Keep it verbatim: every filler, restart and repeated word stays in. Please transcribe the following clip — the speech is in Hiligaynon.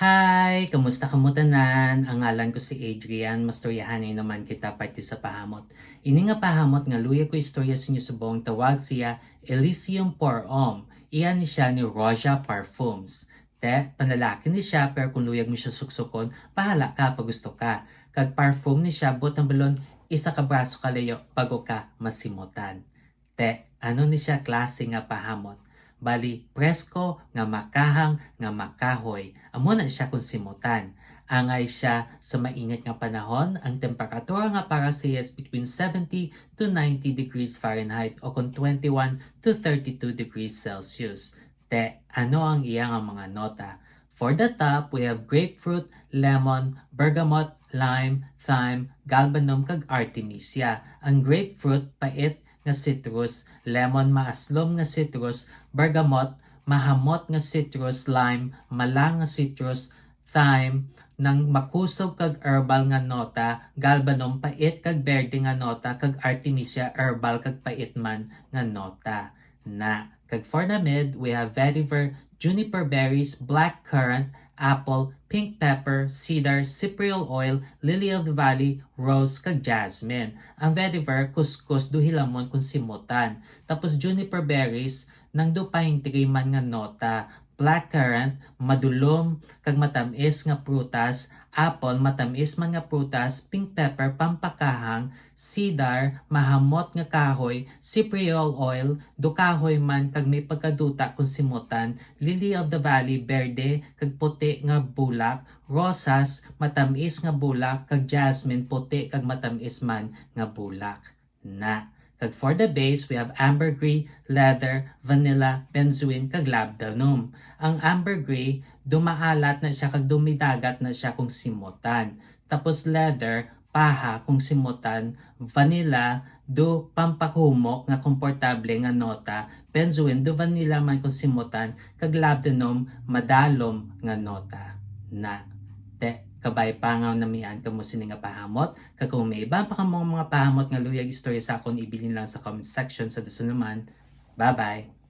Hi! Kamusta kamo tanan? Ang ngalan ko si Adrian. Mastoryahanay naman kita parte sa pahamot. Ini nga pahamot nga luyag ko istorya sa inyo subong tawag siya Elysium Pour Homme. Iya ni siya ni Roja Parfums. Te, panlalaki ni siya, pero kung luyag mo siya suksukon, bahala ka pag gusto ka. Kag parfum ni siya, buot hambalon, isa ka braso kalayo bago ka masimutan. Te, ano ni siya klase nga pahamot? Bali, presko nga makahang nga makahoy. Amo na siya kung simutan. Angay siya sa mainit nga panahon, ang temperatura nga para siya is between seventy to ninety degrees Fahrenheit o kung twenty-one to thirty-two degrees Celsius. Te, ano ang iya nga mga nota? For the top, we have grapefruit, lemon, bergamot, lime, thyme, galbanum, kag artemisia. Ang grapefruit, pait nga citrus, lemon, maaslom nga citrus, bergamot, mahamot nga citrus, lime, malang nga citrus, thyme, nang makusog kag herbal nga nota, galbanum, pait kag berde nga nota, kag artemisia, herbal kag pait man nga nota. Na. Kag for the mid, we have vetiver, juniper berries, black currant, apple, pink pepper, cedar, cypriol oil, lily of the valley, rose, kag jasmine. Ang vetiver, kuskus, do hilamon kung simutan. Tapos juniper berries, nang do pine tree man nga nota. Black currant, madulom kag matamis nga prutas. Apple, matamis man nga prutas. Pink pepper, pampakahang. Cedar, mahamot nga kahoy. Cypriol oil, do kahoy man kag may pagkaduta kung simutan. Lily of the valley, berde kag puti nga bulak. Rosas, matamis nga bulak, kag jasmine, puti kag matamis man nga bulak. Na. Kag for the base, we have ambergris, leather, vanilla, benzoin, kag labdanum. Ang ambergris, do maalat na siya kag do midagat na siya kung simutan. Tapos leather, paha kung simutan, vanilla, do pampahumok nga komportable nga nota, benzoin, do vanilla man kung simutan, kag labdanum, madalom nga nota. Na. Te, kabay pa nga namian kamo sini nga pahamot, kag kung may iban pa kamo mga pahamot nga luyag istorya sa akon, ibilin lang sa comment section. Sa dason naman, bye-bye!